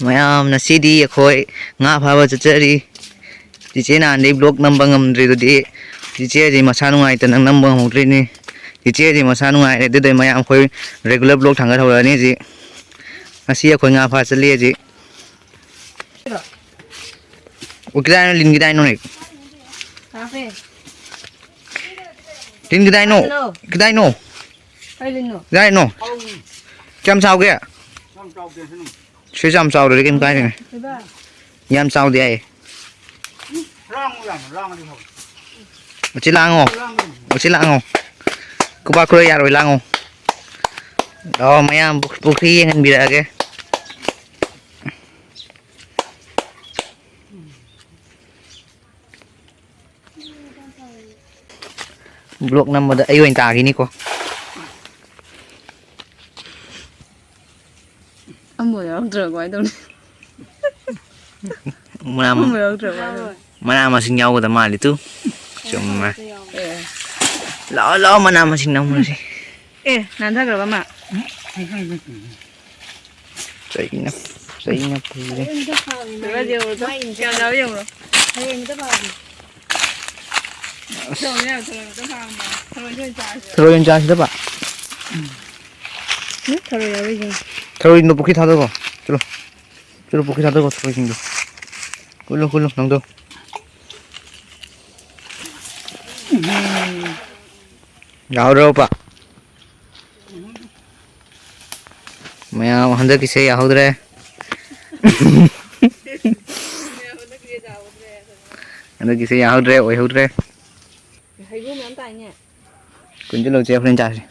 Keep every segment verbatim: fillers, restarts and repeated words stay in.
ꯃꯌꯥꯝ, ꯉꯁꯤꯗꯤ ꯑꯩꯈꯣꯏ ꯉꯥ ꯐꯥꯕ ꯆꯠꯆꯔꯤ꯫ ꯆꯤꯆꯦ ꯅꯍꯥꯟꯗꯩ vlog ꯅꯝꯕ ꯉꯝꯗ꯭ꯔꯤꯗꯨꯗꯤ, ꯆꯤꯆꯦꯁꯤ ꯃꯁꯥ ꯅꯨꯡꯉꯥꯏꯇꯅ ꯅꯝꯕ ꯉꯝꯍꯧꯗ꯭ꯔꯤꯅꯤ꯫ ꯆꯤꯆꯦꯁꯤ ꯃꯁꯥ ꯅꯨꯡꯉꯥꯏꯔꯦ, ꯑꯗꯨꯗꯩ ꯃꯌꯥꯝ ꯑꯩꯈꯣꯏ regular vlog ꯊꯥꯡꯒꯠꯍꯧꯔꯅꯤ ꯍꯧꯖꯤꯛ꯫ ꯉꯁꯤ ꯑꯩꯈꯣꯏ ꯉꯥ ꯐꯥ ꯆꯠꯂꯤ ꯍꯧꯖꯤꯛ꯫ ꯑꯣ, ꯀꯗꯥꯏꯅꯣ ꯂꯤꯟ, ꯀꯗꯥꯏꯅꯣ ꯅꯦ? ꯂꯤꯟ ꯀꯗꯥꯏꯅꯣ? ꯀꯗꯥꯏꯅꯣ? ꯀꯗꯥꯏꯅꯣ? ꯀꯌꯥꯝ ꯆꯥꯎꯒꯦ? ꯁꯤ ꯌꯥꯝ ꯆꯥꯎꯗ꯭ꯔꯗꯤ ꯀꯩꯝ ꯀꯥꯏꯗꯦꯅꯦ꯫ ꯌꯥꯝ ꯆꯥꯎꯗꯦ ꯍꯥꯏꯌꯦ꯫ ꯎꯆꯤ ꯂꯥꯡꯉꯣ꯫ ꯎꯆꯤ ꯂꯥꯡꯉꯣ꯫ ꯈꯨꯕꯥꯛ ꯈꯨꯔ ꯌꯥꯔꯣꯏ, ꯂꯥꯡꯉꯣ꯫ ꯂꯥꯛꯑꯣ ꯃꯌꯥꯝ ꯄꯨ-, ꯄꯨꯈ꯭ꯔꯤ ꯌꯦꯡꯍꯟꯕꯤꯔꯛꯑꯒꯦ꯫ Vlog ꯅꯝꯕꯗ ꯑꯩ ꯑꯣꯏꯅ ꯇꯥꯈꯤꯅꯤꯀꯣ꯫ ꯑꯃꯕꯨ ꯌꯥꯎꯔꯛꯇ꯭ꯔꯒ ꯀꯃꯥꯏꯅ ꯇꯧꯅꯤ? ꯃꯅꯥ, ꯑꯃꯕꯨ ꯌꯥꯎꯔꯛꯇ꯭ꯔꯒ ꯀꯃꯥꯏꯅ ꯇꯧꯅꯤ? ꯃꯅꯥ ꯃꯁꯤꯡ ꯌꯥꯎꯒꯗꯕ ꯃꯥꯜꯂꯤ ꯇꯨ꯫ ꯆꯨꯝꯃꯦ꯫ ꯑꯦ꯫ ꯂꯥꯛꯑꯣ, ꯂꯥꯛꯑꯣ, ꯃꯅꯥ ꯃꯁꯤꯡ ꯅꯝꯃꯨꯔꯁꯤ꯫ ꯑꯦ, ꯅꯥꯟꯊꯈ꯭ꯔꯕ ꯑꯃ? ꯆꯩꯅ, ꯆꯩꯅ ꯄꯨꯔꯦ꯫ ꯌꯦꯡꯉꯨꯔꯣ, ꯌꯦꯡꯉꯨꯔꯣ꯫ ꯊꯔꯣꯏ ꯑꯣꯏꯅ ꯆꯥꯁꯤꯗ, ꯄꯥ꯫ ꯎꯝ, ꯊꯔꯣꯏ ꯌꯥꯎꯔꯤꯁꯦ꯫ ꯊꯔꯣꯏꯗꯣ ꯄꯨꯈ꯭ꯔꯤ ꯊꯥꯗꯣꯛꯈꯣ꯫ ꯆꯠꯂꯣ꯫ ꯆꯠꯂꯣ, ꯄꯨꯈ꯭ꯔꯤ ꯊꯥꯗꯣꯛꯈꯣ, ꯊꯔꯣꯏꯁꯤꯡꯗꯣ꯫ ꯀꯨꯜꯂꯨ, ꯀꯨꯜꯂꯨ, ꯅꯪꯗꯣ꯫ ꯌꯥꯍꯧꯗ꯭ꯔꯦ, ꯎꯄꯥ꯫ ꯃꯌꯥꯝ, ꯍꯟꯗꯛꯀꯤꯁꯦ ꯌꯥꯍꯧꯗ꯭ꯔꯦ꯫ ꯍꯟꯗꯛꯀꯤꯁꯦ ꯌꯥꯍꯧꯗ꯭ꯔꯦ, ꯑꯣꯏꯍꯧꯗ꯭ꯔꯦ꯫ ꯍꯩꯒ꯭ꯔꯨ ꯃꯌꯥꯝ ꯇꯥꯏꯅꯦ꯫ ꯀꯨꯟꯁꯤꯜꯂꯣ, ꯆꯦ, ꯍꯣꯔꯦꯟ ꯆꯥꯁꯤ꯫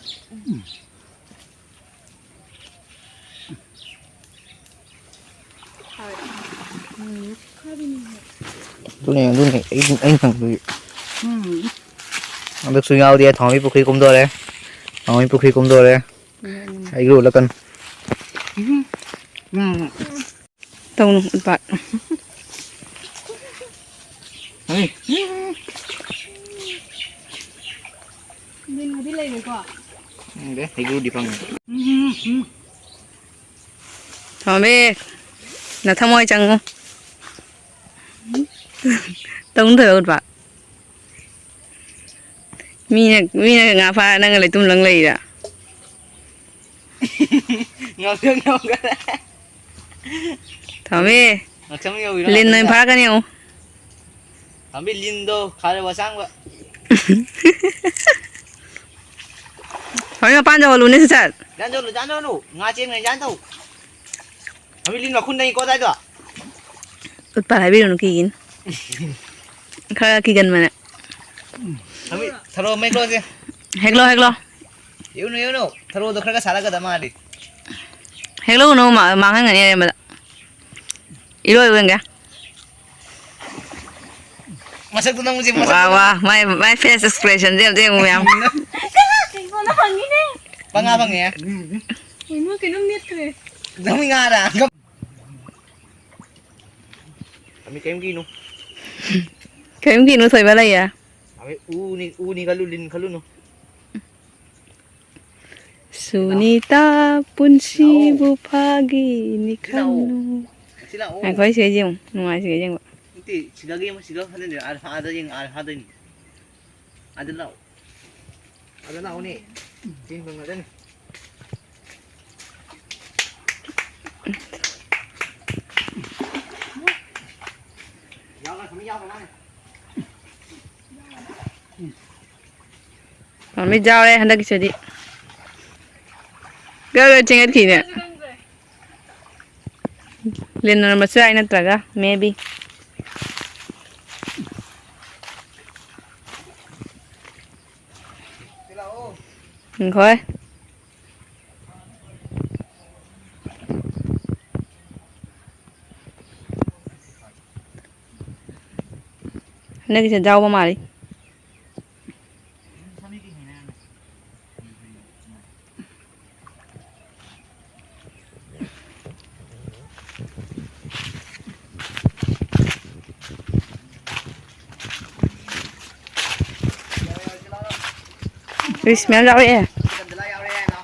ꯑꯗꯨꯅꯦ, ꯑꯗꯨꯅꯦ, ꯑꯩ, ꯑꯩꯅ ꯈꯪꯕꯗꯨꯗꯤ꯫ ꯎꯝ꯫ ꯍꯟꯗꯛꯁꯨ ꯌꯥꯎꯔꯤ, ꯊꯥꯎꯃꯩ ꯄꯨꯈ꯭ꯔꯤ ꯀꯨꯝꯗꯣꯔꯦ꯫ ꯊꯥꯎꯃꯩ ꯄꯨꯈ꯭ꯔꯤ ꯀꯨꯝꯗꯣꯔꯦ꯫ ꯎꯝ꯫ ꯑꯩꯒꯤ ꯎꯠꯂꯛꯀꯅꯨ꯫ ꯎꯝ꯫ ꯎꯝ꯫ ꯇꯧꯅꯨ, ꯎꯠꯄ꯫ ꯍꯩ꯫ ꯂꯤꯟꯒꯗꯤ ꯂꯩꯔꯦꯀꯣ? ꯈꯪꯗꯦ, ꯍꯩꯒ꯭ꯔꯨꯗꯤ ꯐꯪꯉꯦ꯫ ꯎꯝ, ꯎꯝ꯫ ꯊꯣꯝꯕꯤ꯫ ꯅꯊꯃꯣꯏ ꯆꯪꯉꯨ꯫ ꯇꯧꯅꯨ ꯊꯣꯏꯕ ꯎꯠꯄ꯫ ꯃꯤꯅ, ꯃꯤꯅ ꯉꯥ ꯐꯥꯔ ꯅꯪꯅ ꯂꯩꯇꯨꯝ ꯂꯪ ꯂꯩꯔꯤꯔꯥ? ꯉꯥꯎꯁꯪ ꯌꯧꯈꯔꯦ꯫ ꯊꯝꯃꯦ꯫ ꯉꯥꯎꯁꯪ ꯌꯧꯈꯤꯔꯣ, ꯂꯤꯟ ꯑꯣꯏꯅ ꯉꯥꯎꯁꯪꯗ? ꯐꯥꯔꯛꯀꯅꯤ ꯌꯦꯡꯉꯨ꯫ ꯊꯝꯕꯤ ꯂꯤꯟꯗꯣ ꯈꯥꯔꯦ ꯋꯥꯁꯥꯡꯕ꯫ ꯍꯣꯔꯦꯟ ꯃꯄꯥꯟꯗ ꯍꯣꯜꯂꯨꯅꯦ ꯁꯠ ꯁꯠ꯫ ꯌꯥꯟꯖꯧꯂꯨ, ꯌꯥꯟꯖꯧꯂꯨ꯫ ꯉꯥ ꯆꯦꯟꯈ꯭ꯔꯦ, ꯌꯥꯟꯖꯧ꯫ ꯊꯝꯕꯤ ꯂꯤꯟ ꯃꯈꯨꯟꯗꯅꯤꯀꯣ ꯑꯗꯥꯏꯗꯣ꯫ ꯎꯠꯄ ꯍꯥꯏꯕꯤꯔꯨꯅꯨ ꯀꯤꯒꯤꯅꯤ꯫ ꯈꯔ ꯀꯤꯒꯟꯕꯅꯦ꯫ ꯊꯝꯕꯤ ꯊꯔꯣ ꯃꯩ ꯀ꯭ꯂꯣꯁꯦ꯫ ꯍꯦꯛꯂꯣ, ꯍꯦꯛꯂꯣ꯫ ꯌꯦꯎꯅꯨ, ꯌꯦꯎꯅꯨ꯫ ꯊꯔꯣꯗꯣ ꯈꯔ ꯈꯔ ꯁꯥꯠꯂꯛꯀꯗꯕ ꯃꯥꯜꯂꯤ꯫ ꯍꯦꯛꯂꯧꯅꯨ, ꯃꯥ-, ꯃꯥꯡꯍꯟꯒꯅꯤ ꯑꯔꯦꯝꯕꯗ꯫ ꯏꯔꯣꯏꯕ ꯌꯦꯡꯒꯦ꯫ ꯃꯁꯛꯇꯣ ꯅꯪꯁꯦ ꯃꯁꯛꯇꯣ ꯋꯥ, ꯅꯪ ꯋꯥ, my, my face expression ꯁꯦ ꯑꯝꯇ ꯌꯦꯡꯉꯨ ꯃꯌꯥꯝ꯫ ꯀꯩꯅꯣꯅ ꯐꯪꯉꯤꯅꯦ꯫ ꯄꯉꯥ ꯐꯪꯉꯦ꯫ ꯀꯩꯅꯣ ꯀꯩꯅꯣꯝ ꯅꯦꯠꯈ꯭ꯔꯦ꯫ ꯅꯪ ꯉꯥꯔ꯫ ꯑꯃꯤ ꯀꯩꯝ ꯀꯤꯅꯨ꯫ ꯀꯩꯝ ꯀꯤꯅꯨ ꯊꯣꯏꯕ ꯂꯩꯌꯦ꯫ ꯑꯃꯤ ꯎꯅꯤ, ꯎꯅꯤ ꯈꯜꯂꯨ, ꯂꯤꯟ ꯈꯜꯂꯨꯅꯨ꯫ ꯁꯨꯅꯤꯇꯥ ꯄꯨꯟꯁꯤꯕꯨ ꯐꯥꯒꯤꯅꯤ ꯁꯤ ꯂꯥꯛꯑꯣ꯫ ꯈꯜꯂꯨ꯫ ꯁꯤ ꯂꯥꯛꯑꯣ꯫ ꯉꯥꯏꯈꯣ, ꯑꯩ ꯁꯤꯒꯩꯁꯦ ꯌꯦꯡꯉꯨ꯫ ꯅꯨꯡꯉꯥꯏ, ꯁꯤꯒꯩꯁꯦ ꯌꯦꯡꯕ꯫ ꯅꯠꯇꯦ, ꯁꯤꯗꯒꯤ ꯑꯃꯨꯛ ꯁꯤꯗ ꯍꯟꯖꯤꯟꯗꯣꯏꯅꯦ꯫ ꯑꯥ, ꯑꯥꯗ ꯌꯦꯡ, ꯑꯥ, ꯑꯥꯗꯅꯤ꯫ ꯑꯥꯗ ꯂꯥꯛꯑꯣ꯫ ꯑꯥꯗ ꯂꯥꯛꯑꯣꯅꯦ꯫ ꯆꯦꯡ ꯐꯪꯒꯗꯅꯤ꯫ ꯌꯥꯎꯔꯦ, ꯊꯝꯃꯤ ꯌꯥꯎꯔꯦ ꯃꯥꯅꯦ꯫ ꯃꯃꯤꯠ ꯌꯥꯎꯔꯦ ꯍꯟꯗꯛꯀꯤꯁꯤꯗꯤ꯫ ꯒꯔ ꯒꯔ ꯆꯦꯟꯈꯠꯈꯤꯅꯦ꯫ ꯂꯤꯟꯅ ꯃꯆꯥꯏ ꯅꯠꯇ꯭ꯔꯒ maybe꯫ ꯍꯣꯏ꯫ ꯍꯟꯗꯛꯀꯤꯁꯦ ꯌꯥꯎꯕ ꯃꯥꯜꯂꯤ꯫ ꯏꯁ, ꯃꯌꯥꯝ ꯌꯥꯎꯔꯛꯑꯦ꯫ ꯀꯟꯗꯂꯥ ꯌꯥꯎꯔꯦ ꯍꯥꯏꯅ꯫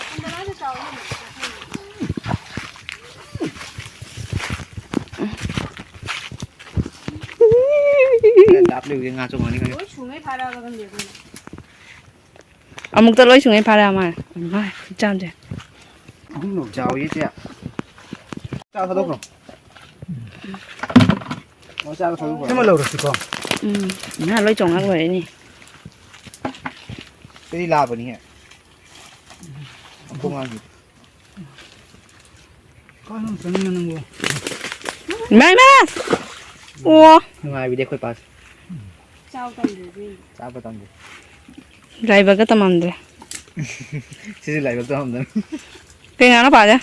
ꯀꯟꯗꯂꯥꯁꯦ ꯆꯥꯎꯕ ꯉꯝꯗꯦ꯫ ꯂꯩꯕꯗꯤ ꯉꯥ ꯆꯣꯡꯉꯛꯑꯅꯤ ꯈꯪꯉꯦ꯫ ꯂꯣꯏ ꯁꯨꯡꯉꯩ ꯐꯥꯔꯛꯑꯕ ꯈꯪꯗꯦ ꯑꯗꯨꯅ꯫ ꯑꯃꯨꯛꯇ ꯂꯣꯏ ꯁꯨꯡꯉꯩ ꯐꯥꯔꯛꯑ ꯃꯥꯜꯂꯦ꯫ ꯏꯃꯥꯏ, ꯈꯨꯠꯆꯥꯝꯁꯦ꯫ ꯑꯍꯨꯝꯂꯛ ꯆꯥꯎꯋꯤ ꯏꯆꯦ꯫ ꯆꯥ ꯊꯥꯗꯣꯛꯈ꯭ꯔꯣ꯫ ꯑꯣ, ꯆꯥ ꯊꯥꯗꯣꯛꯈ꯭ꯔꯣ꯫ ꯁꯤꯃ ꯂꯧꯔꯁꯤꯀꯣ꯫ ꯎꯝ, ꯉꯥ ꯂꯣꯏ ꯆꯣꯡꯉꯛ ꯂꯣꯏꯔꯦꯅꯦ꯫ ꯁꯤꯗꯤ ꯂꯥꯕꯅꯤꯍꯦ꯫ ꯃꯈꯣꯡ ꯍꯥꯡꯈꯤꯕ꯫ ꯀꯥꯏꯗꯅꯣ ꯆꯪꯉꯤꯅ ꯅꯪꯕꯣ? ꯏꯃꯥ, ꯏꯃꯥ! ꯑꯣ꯫ ꯅꯨꯡꯉꯥꯏꯕꯤꯗꯦ ꯑꯩꯈꯣꯏ ꯄꯥꯁꯦ꯫ ꯆꯥꯕ ꯇꯝꯗꯦ ꯑꯗꯨꯏꯅꯦ꯫ ꯆꯥꯕ ꯇꯝꯗꯦ꯫ ꯂꯥꯏꯕꯛꯀ ꯇꯝꯃꯝꯗ꯭ꯔꯦ꯫ ꯁꯤꯁꯨ ꯂꯥꯏꯕꯛ ꯇꯝꯃꯝꯗ꯭ꯔꯦ꯫ ꯀꯩ ꯉꯥꯅꯣ ꯄꯥꯁꯦ?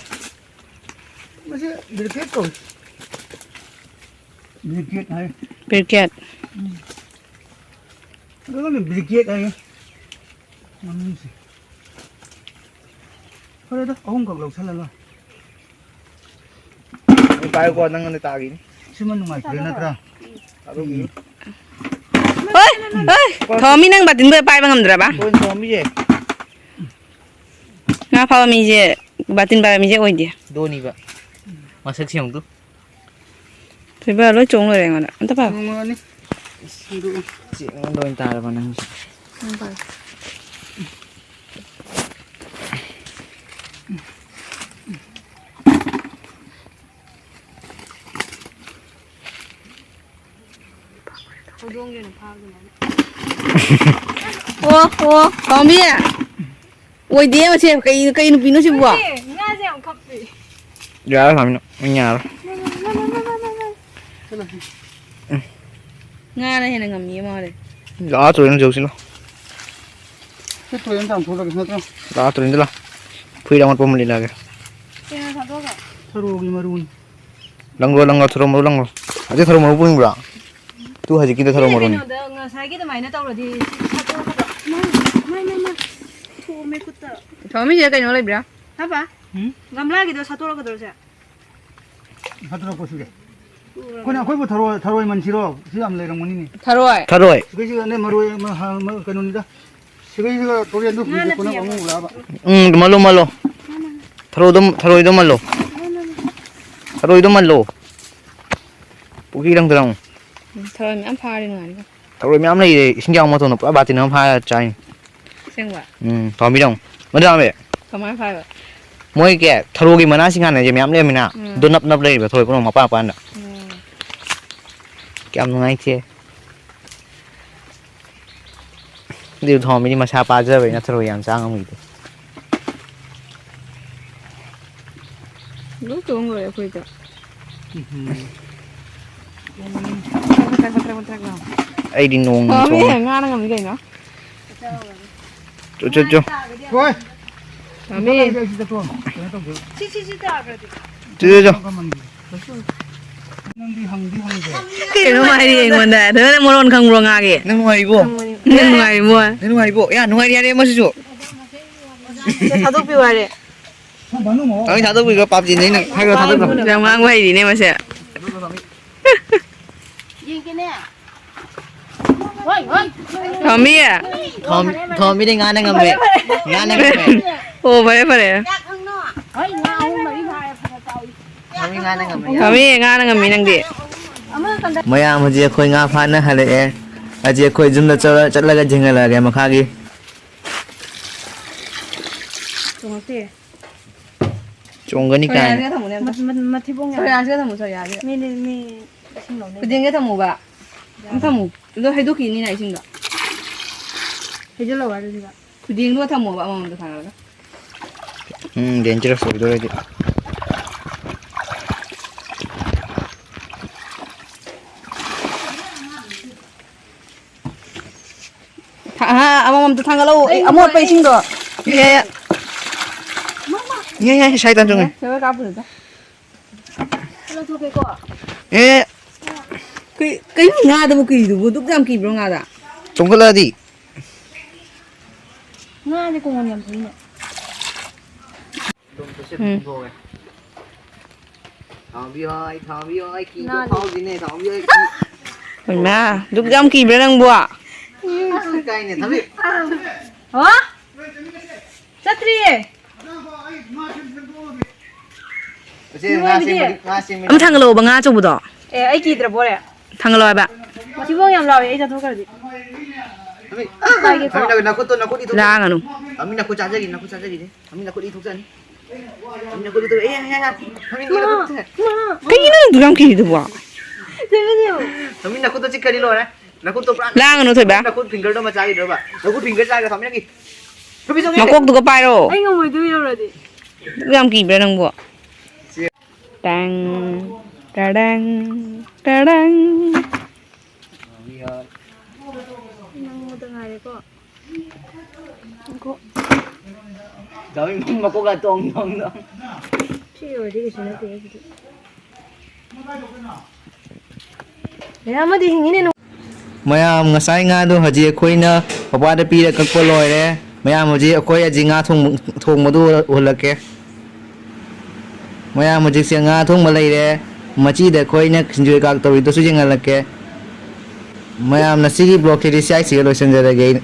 ꯃꯁꯤ ꯕ꯭ꯔꯤꯀꯦꯠ ꯀꯧꯏ꯫ ꯕ꯭ꯔꯤꯀꯦꯠ ꯍꯥꯏ꯫ ꯕ꯭ꯔꯤꯀꯦꯠ꯫ ꯎꯝ꯫ ꯑꯗꯨꯒ ꯕ꯭ꯔꯤꯀꯦꯠ ꯍꯥꯏ꯫ ꯃꯃꯤꯡꯁꯦ꯫ ꯐꯔꯦꯗ, ꯑꯍꯨꯝꯈꯛ ꯂꯧꯁꯜꯂ ꯂꯣꯏꯔꯦ꯫ ꯑꯗꯨ ꯄꯥꯏꯌꯨꯀꯣ, ꯅꯪꯉꯣꯟꯗ ꯇꯥꯈꯤꯅꯤ꯫ ꯁꯤꯃ ꯅꯨꯡꯉꯥꯏꯇ꯭ꯔꯦ ꯅꯠꯇ꯭ꯔꯥ? ꯊꯥꯗꯣꯛꯄꯤꯌꯨ꯫ ꯍꯣꯏ, ꯍꯣꯏ, ꯊꯣꯝꯃꯤ ꯅꯪ ꯕꯥꯇꯤꯟꯗꯣ ꯄꯥꯏꯕ ꯉꯝꯗ꯭ꯔꯕ? ꯍꯣꯏ, ꯊꯣꯝꯃꯤꯁꯦ꯫ ꯉꯥ ꯐꯥꯕ ꯃꯤꯁꯦ, ꯕꯥꯇꯤꯟ ꯄꯥꯏꯕ ꯃꯤꯁꯦ ꯑꯣꯏꯗꯦ꯫ ꯗꯣꯅꯤꯕ꯫ ꯃꯁꯛꯁꯦ ꯌꯦꯡꯉꯨ ꯇꯨ꯫ ꯊꯣꯏꯕ ꯂꯣꯏ ꯆꯣꯡ ꯂꯣꯏꯔꯦ ꯑꯩꯉꯣꯟꯗ꯫ ꯑꯝꯇ ꯄꯥꯏꯌꯨ꯫ ꯅꯣꯡꯃꯅꯤ꯫ ꯁꯤꯡꯗꯨ ꯆꯦꯡ ꯂꯣꯏ ꯇꯥꯔꯕ ꯅꯪꯁꯦ꯫ ꯅꯪ ꯄꯥꯏꯌꯨ꯫ ꯍꯧꯗꯣꯡꯒꯤ ꯑꯣꯏꯅ ꯐꯥꯕꯗꯨꯅ꯫ ꯑꯣ, ꯑꯣ, ꯄꯥꯝꯃꯤ꯫ ꯑꯣꯏꯗꯦ ꯃꯁꯦ꯫ ꯀꯩ, ꯀꯩ ꯅꯨꯄꯤꯅꯣ ꯁꯤꯕꯣ? ꯅꯠꯇꯦ, ꯉꯥꯁꯦ ꯌꯥꯝ ꯈꯞꯄꯦ꯫ ꯌꯥꯔꯦ, ꯁꯥꯃꯤꯅ꯫ ꯅꯪ ꯌꯥꯔꯣꯏ꯫ ꯉꯥꯅ ꯍꯦꯟꯅ ꯉꯝꯃꯤ ꯃꯥꯜꯂꯦ꯫ ꯂꯥꯛꯑꯣ, ꯇꯨꯔꯦꯟ ꯆꯧꯁꯤ ꯂꯥꯛꯑꯣ꯫ ꯁꯤ ꯇꯨꯔꯦꯟ ꯆꯥꯝꯊꯣꯛꯂꯒꯦ ꯅꯠꯇ꯭ꯔꯣ? ꯂꯥꯛꯑꯣ, ꯇꯨꯔꯦꯟꯗ ꯂꯥꯛꯑꯣ꯫ ꯐꯨꯔꯤꯠ ꯑꯃꯣꯠꯄ ꯑꯃ ꯂꯤꯠꯂꯛꯑꯒꯦ꯫ ꯀꯩꯅꯣ ꯊꯥꯗꯣꯛꯑꯒ? ꯊꯔꯣꯒꯤ ꯃꯔꯨꯅꯤ꯫ ꯂꯪꯂꯣ, ꯂꯪꯂꯣ, ꯊꯔꯣ ꯃꯔꯨ ꯂꯪꯂꯣ꯫ ꯑꯗꯨ ꯊꯔꯣ ꯃꯔꯨ ꯄꯨꯅꯤꯡꯕ꯭ꯔꯥ? ꯇꯨ ꯍꯧꯖꯤꯛꯀꯤꯗꯣ ꯊꯔꯣ ꯃꯔꯨꯅꯤ꯫ ꯀꯩꯅꯣꯗ ꯉꯁꯥꯏꯒꯤ ꯑꯗꯨꯃꯥꯏꯅ ꯇꯧꯔꯗꯤ ꯁꯤ ꯁꯥꯠꯇꯣꯔꯛꯀꯗ꯭ꯔꯣ? ꯃꯥꯏ, ꯃꯥꯏ, ꯃꯥꯏ, ꯃꯥꯏ꯫ ꯊꯣꯛꯑꯝꯃꯦ ꯈꯨꯠꯇ꯫ ꯊꯣꯝꯃꯤꯁꯦ ꯀꯩꯅꯣ ꯂꯩꯕ꯭ꯔꯥ? ꯍꯥꯕ? ꯎꯝ? ꯒꯝꯂꯥꯒꯤꯗꯣ ꯁꯥꯠꯇꯣꯔꯛꯀꯗ꯭ꯔꯣ ꯁꯦ? ꯁꯥꯠꯇꯣꯔꯛꯄꯁꯨ ꯌꯥꯏ꯫ ꯑꯩꯈꯣꯏꯅ, ꯑꯩꯈꯣꯏꯕꯨ ꯊꯔꯣꯏ, ꯊꯔꯣꯏ ꯃꯟꯁꯤꯔꯣ? ꯁꯤ ꯌꯥꯝ ꯂꯩꯔꯝꯒꯅꯤꯅꯦ꯫ ꯊꯔꯣꯏ꯫ ꯊꯔꯣꯏ꯫ ꯁꯤꯒꯩꯁꯤꯒꯅꯦ ꯃꯔꯣꯏ ꯑꯃ, ꯍꯥ, ꯑꯃ ꯀꯩꯅꯣꯅꯤꯗ꯫ ꯁꯤꯒꯩꯁꯤꯒ ꯇꯨꯔꯦꯟꯗꯨ ꯉꯥ ꯍꯧꯖꯤꯛ ꯅꯠꯇꯦ ꯀꯣꯟꯅ ꯑꯃ꯫ ꯑꯃꯨꯛ ꯂꯥꯛꯑꯕ꯫ ꯎꯝ, ꯃꯜꯂꯣ, ꯃꯜꯂꯣ꯫ ꯊꯔꯣꯏꯗꯣ, ꯊꯔꯣꯏꯗꯣ ꯃꯜꯂꯣ꯫ ꯊꯔꯣꯏꯗꯣ ꯃꯜꯂꯣ꯫ ꯄꯨꯈ꯭ꯔꯤ ꯂꯪꯗ ꯂꯪꯉꯨ꯫ ꯎꯝ, ꯊꯔꯣꯏ ꯃꯌꯥꯝ ꯐꯥꯔꯤ ꯅꯨꯡꯉꯥꯏꯔꯤꯕ꯫ ꯊꯔꯣꯏ ꯃꯌꯥꯝ ꯂꯩꯔꯦ, ꯏꯁꯤꯡ ꯌꯥꯎꯕ ꯃꯇꯣꯟꯗ ꯄꯨꯔꯥ ꯕꯥꯇꯤꯟ ꯑꯃ ꯐꯥꯔ ꯆꯥꯏꯅꯤ꯫ ꯑꯁꯦꯡꯕ? ꯎꯝ, ꯊꯥꯎꯃꯤꯗꯧ꯫ ꯃꯗꯨ ꯌꯥꯝꯃꯦ꯫ ꯀꯃꯥꯏꯅ ꯐꯥꯏꯕ? ꯃꯣꯏ ꯀꯦ ꯊꯔꯣꯒꯤ ꯃꯅꯥꯁꯤꯡ ꯍꯥꯟꯅꯁꯦ ꯃꯌꯥꯝ ꯂꯩꯔꯝꯃꯤꯅ, ꯎꯝ꯫ ꯑꯗꯨ ꯅꯞ ꯅꯞ ꯂꯩꯔꯤꯕ ꯊꯔꯣꯏ ꯄꯨꯝꯅꯃꯛ ꯃꯄꯥꯟ ꯃꯄꯥꯟꯗ꯫ ꯎꯝ꯫ ꯀꯌꯥꯝ ꯅꯨꯡꯉꯥꯏꯇꯦ꯫ ꯑꯗꯨ ꯊꯥꯎꯃꯤꯗꯤ ꯃꯁꯥ ꯄꯥꯖꯕꯅꯤꯅ ꯊꯔꯣꯏ ꯌꯥꯝ ꯆꯥ ꯉꯝꯈꯤꯗꯦ꯫ ꯂꯣꯏ ꯇꯣꯡꯈ꯭ꯔꯦ ꯑꯩꯈꯣꯏꯗ꯫ ꯎꯝ꯫ ꯃꯊ꯭ꯔꯛ, ꯃꯊ꯭ꯔꯛ, ꯃꯊ꯭ꯔꯛ ꯂꯥꯎ꯫ ꯑꯩꯗꯤ ꯅꯣꯡ ꯄꯥꯝꯃꯤ, ꯆꯣꯡꯉꯦ꯫ ꯉꯥꯅ ꯉꯝꯃꯤ ꯀꯩꯅꯣ꯫ ꯆꯣ, ꯆꯣ, ꯆꯣ꯫ ꯍꯣꯏ꯫ ꯄꯥꯝꯃꯤ꯫ ꯁꯤ, ꯁꯤ, ꯁꯤ ꯇꯥꯈ꯭ꯔꯗꯤ꯫ ꯆꯣ, ꯆꯣ, ꯆꯣ꯫ ꯅꯪꯗꯤ ꯍꯪꯗꯤ ꯍꯪꯗꯦ꯫ ꯀꯩꯅꯣ ꯃꯥ ꯍꯥꯏꯔꯤ ꯑꯩꯉꯣꯟꯗ? ꯅꯪ ꯃꯔꯣꯟ ꯈꯪꯕ꯭ꯔꯣ ꯉꯥꯒꯤ? ꯅꯪ ꯅꯨꯡꯉꯥꯏꯔꯤꯕꯣ? ꯅꯪ ꯅꯨꯡꯉꯥꯏꯔꯤꯕꯣ? ꯅꯪ ꯅꯨꯡꯉꯥꯏꯔꯤꯕꯣ? ꯌꯥ, ꯅꯨꯡꯉꯥꯏꯔꯤ ꯌꯥꯔꯦ ꯃꯁꯤꯁꯨ꯫ ꯊꯥꯗꯣꯛꯄꯤꯌꯨ ꯍꯥꯏꯔꯦ꯫ ꯊꯥꯗꯣꯛꯄꯤꯈ꯭ꯔꯣ, ꯄꯥꯞ ꯆꯦꯟꯖꯩ ꯅꯪ꯫ ꯍꯥꯏꯈ꯭ꯔꯣ, ꯊꯥꯗꯣꯛꯈ꯭ꯔꯣ꯫ ꯌꯥꯝ ꯉꯥꯡꯕ ꯍꯩꯔꯤꯅꯦ ꯃꯁꯦ꯫ ꯌꯦꯡꯒꯦꯅꯦ꯫ ꯍꯣꯏ, ꯍꯣꯏ꯫ ꯊꯣꯝꯕꯤ꯫ ꯊꯣꯝ-, ꯊꯣꯝꯕꯤꯗꯤ ꯉꯥꯅ ꯉꯝꯃꯦ꯫ ꯉꯥꯅ ꯉꯝꯃꯦ꯫ ꯑꯣ, ꯐꯔꯦ, ꯐꯔꯦ꯫ ꯍꯣꯏ, ꯉꯥ ꯑꯍꯨꯝ ꯃꯔꯤ ꯐꯥꯔꯦ, ꯐꯖ ꯆꯥꯎꯏ꯫ ꯊꯣꯝꯕꯤ ꯉꯥꯅ ꯉꯝꯃꯦ꯫ ꯊꯣꯝꯕꯤ, ꯉꯥꯅ ꯉꯝꯃꯤ ꯅꯪꯗꯤ꯫ ꯃꯌꯥꯝ, ꯍꯧꯖꯤꯛ ꯑꯩꯈꯣꯏ ꯉꯥ ꯐꯥꯅ ꯍꯜꯂꯛꯑꯦ꯫ ꯍꯧꯖꯤꯛ ꯑꯩꯈꯣꯏ ꯌꯨꯝꯗ ꯆꯠꯂ-, ꯆꯠꯂꯒ ꯊꯦꯡꯅꯔꯛꯑꯒꯦ ꯃꯈꯥꯒꯤ꯫ ꯇꯣꯡꯉꯛꯇꯦ꯫ ꯆꯣꯡꯒꯅꯤ ꯀꯥꯏꯅ꯫ ꯁꯣꯔꯤꯌꯥꯁꯤꯒ ꯊꯝꯃꯨꯅꯦ ꯑꯝꯇ꯫ ꯃ-, ꯃ-, ꯃꯊꯤꯕꯣꯡ ꯌꯥꯝ ꯁꯣꯔꯤꯌꯥꯁꯤꯒ ꯊꯝꯃꯨ, ꯁꯣꯔꯤꯌꯥꯁꯤꯒ꯫ ꯃꯤꯗꯤ ꯃꯤ ꯏꯁꯤꯡ ꯂꯧꯅꯩ꯫ ꯈꯨꯗꯦꯡꯒ ꯊꯝꯃꯨꯕ꯫ ꯑꯝ ꯊꯝꯃꯨ꯫ ꯑꯗꯣ ꯍꯩꯗꯣꯛꯈꯤꯅꯤꯅ ꯏꯁꯤꯡꯗꯣ꯫ ꯍꯩꯖꯤꯜꯂꯣ ꯍꯥꯏꯔꯣ ꯁꯤꯗ꯫ ꯈꯨꯗꯦꯡꯗꯨꯒ ꯊꯝꯃꯣꯕ ꯑꯃꯃꯝꯗ ꯊꯥꯡꯒꯠꯂꯒ꯫ ꯎꯝ, dangerous ꯑꯣꯏꯗꯣꯔꯦ ꯑꯗꯨꯗꯤ꯫ ꯊꯥ-, ꯍꯥ, ꯑꯃꯃꯝꯇ ꯊꯥꯡꯒꯠꯂꯛꯑꯣ꯫ ꯑꯩ ꯑꯃꯣꯠꯄ ꯏꯁꯤꯡꯗꯣ꯫ ꯌꯥ, ꯌꯥ꯫ ꯌꯥ, ꯌꯥ, ꯁꯥꯏ ꯇꯥꯟ ꯆꯣꯡꯉꯦ꯫ ꯁꯦ, ꯁꯦ, ꯀꯥꯞꯄꯨꯔꯣ꯫ ꯂꯧꯊꯣꯛꯀꯦꯀꯣ꯫ ꯑꯦ꯫ ꯀꯩ-, ꯀꯩꯅꯣ ꯉꯥꯗꯕꯨ ꯀꯤꯔꯤꯗꯨꯕꯨ? ꯗꯨꯛ ꯌꯥꯝ ꯀꯤꯕ꯭ꯔꯣ ꯉꯥꯗ? ꯆꯣꯡꯈꯠꯂꯛꯑꯗꯤ꯫ ꯉꯥꯁꯦ ꯀꯣꯡꯒꯣꯟ ꯌꯥꯝ ꯐꯩꯅꯦ꯫ ꯎꯝ꯫ ꯊꯥꯎꯕꯤ ꯍꯣꯏ, ꯊꯥꯎꯕꯤ ꯍꯣꯏ, ꯀꯤꯕ ꯐꯥꯎꯗꯦꯅꯦ, ꯊꯥꯎꯕꯤ ꯍꯣꯏ꯫ ꯍꯩꯃꯥ, ꯗꯨꯛ ꯌꯥꯝ ꯀꯤꯕ꯭ꯔꯥ ꯅꯪꯕꯨ? ꯀꯥꯏꯅꯦ, ꯊꯥꯕꯤ꯫ ꯍꯣ? ꯆꯠꯇ꯭ꯔꯤꯌꯦ꯫ ꯑꯁꯤ ꯉꯥ ꯁꯦꯝꯕꯗꯤ, ꯉꯥ ꯁꯦꯝꯕꯗꯤ꯫ ꯑꯃ ꯊꯥꯡꯒꯠꯂꯛꯑꯣꯕ, ꯉꯥ ꯑꯆꯧꯕꯗꯣ꯫ ꯑꯦ, ꯑꯩ ꯀꯤꯗ꯭ꯔꯕꯣꯔꯦ? ꯊꯥꯡꯒꯠꯂꯛꯑꯣ ꯍꯥꯏꯕ꯫ ꯃꯊꯤꯕꯣꯡ ꯌꯥꯝ ꯂꯥꯎꯋꯦ ꯑꯩ ꯆꯠꯊꯣꯛꯈ꯭ꯔꯗꯤ꯫ ꯃꯃꯤ, ꯄꯥꯏꯒꯦꯀꯣ꯫ ꯃꯃꯤ, ꯅꯈꯨꯠꯇꯣ, ꯅꯈꯨꯠ ꯏꯊꯣꯛ-, ꯂꯥꯡꯒꯅꯨ꯫ ꯃꯃꯤ, ꯅꯈꯨꯠ ꯆꯥꯖꯈꯤꯅꯤ, ꯅꯈꯨꯠ ꯆꯥꯖꯈꯤꯅꯤ꯫ ꯃꯃꯤ, ꯅꯈꯨꯠ ꯏꯊꯣꯛꯆꯅꯤ꯫ ꯃꯃꯤ, ꯅꯈꯨꯠ ꯏꯊꯣꯛ-, ꯑꯦ, ꯑꯦ, ꯑꯦ, ꯑꯦ꯫ ꯃꯃꯤ, ꯅꯈꯨꯠ ꯏꯊꯣꯛ-, ꯀꯩꯒꯤꯅꯣ ꯅꯪ ꯑꯗꯨꯛ ꯌꯥꯝ ꯀꯤꯔꯤꯗꯨꯕꯣ? ꯃꯃꯤ, ꯅꯈꯨꯠꯇꯣ ꯆꯤꯛꯈ꯭ꯔꯗꯤ ꯂꯣꯏꯔꯦ꯫ ꯅꯈꯨꯠꯇꯣ ꯄꯨꯔꯥ ꯂꯥꯡꯒꯅꯨ, ꯊꯣꯏꯕ꯫ ꯅꯈꯨꯠ finger-ꯗꯣ ꯃꯆꯥꯒꯤꯗ꯭ꯔꯣꯕ? ꯅꯈꯨꯠ finger ꯆꯥꯒꯦ, ꯐꯝꯃꯤ ꯅꯪꯒꯤ꯫ ꯐꯝꯃꯤ ꯆꯪꯉꯦ꯫ ꯃꯀꯣꯛꯇꯨꯒ ꯄꯥꯏꯔꯣ꯫ ꯑꯩ ꯉꯝꯃꯣꯏ ꯑꯗꯨ ꯌꯧꯔꯗꯤ꯫ ꯑꯗꯨꯛ ꯌꯥꯝ ꯀꯤꯕ꯭ꯔꯥ ꯅꯪꯕꯨ? ꯇꯦꯡ, ꯇꯦꯔꯦꯡ, ꯇꯦꯔꯦꯡ꯫ ꯅꯪꯉꯣꯟꯗ ꯉꯥꯏꯔꯦꯀꯣ꯫ ꯉꯥꯏꯈꯣ꯫ ꯗꯥ ꯋꯤꯡ ꯃꯀꯣꯛꯀ ꯇꯣꯡ ꯇꯣꯡ ꯇꯣꯡ꯫ ꯁꯤ ꯌꯧꯔꯗꯤ ꯀꯩꯁꯨ ꯅꯠꯇꯦ ꯑꯩꯒꯤꯗꯤ꯫ ꯃꯌꯥꯝ ꯑꯃꯗꯤ ꯍꯤꯡꯉꯤꯅꯦ꯫ ꯃꯌꯥꯝ, ꯉꯁꯥꯏ ꯉꯥꯗꯣ ꯍꯧꯖꯤꯛ ꯑꯩꯈꯣꯏꯅ ꯄꯄꯥꯗ ꯄꯤꯔ ꯀꯛꯄ ꯂꯣꯏꯔꯦ꯫ ꯃꯌꯥꯝ, ꯍꯧꯖꯤꯛ ꯑꯩꯈꯣꯏ ꯍꯧꯖꯤꯛ ꯉꯥ ꯊꯣꯡꯕ, ꯊꯣꯡꯕꯗꯨ ꯎꯍꯜꯂꯛꯀꯦ꯫ ꯃꯌꯥꯝ, ꯍꯧꯖꯤꯛꯁꯦ ꯉꯥ ꯊꯣꯡꯕ ꯂꯩꯔꯦ꯫ ꯃꯆꯤꯗ ꯑꯩꯈꯣꯏꯅ ꯁꯤꯡꯖꯨ ꯀꯩꯀꯥ ꯇꯧꯔꯤꯗꯨꯁꯨ ꯌꯦꯡꯍꯜꯂꯛꯀꯦ꯫ ꯃꯌꯥꯝꯅ ꯁꯤꯒꯤ vlog-ꯁꯤꯗꯤ ꯁ꯭ꯋꯥꯏꯁꯤꯒ ꯂꯣꯏꯁꯤꯟꯖꯔꯒꯦ ꯑꯩꯅ꯫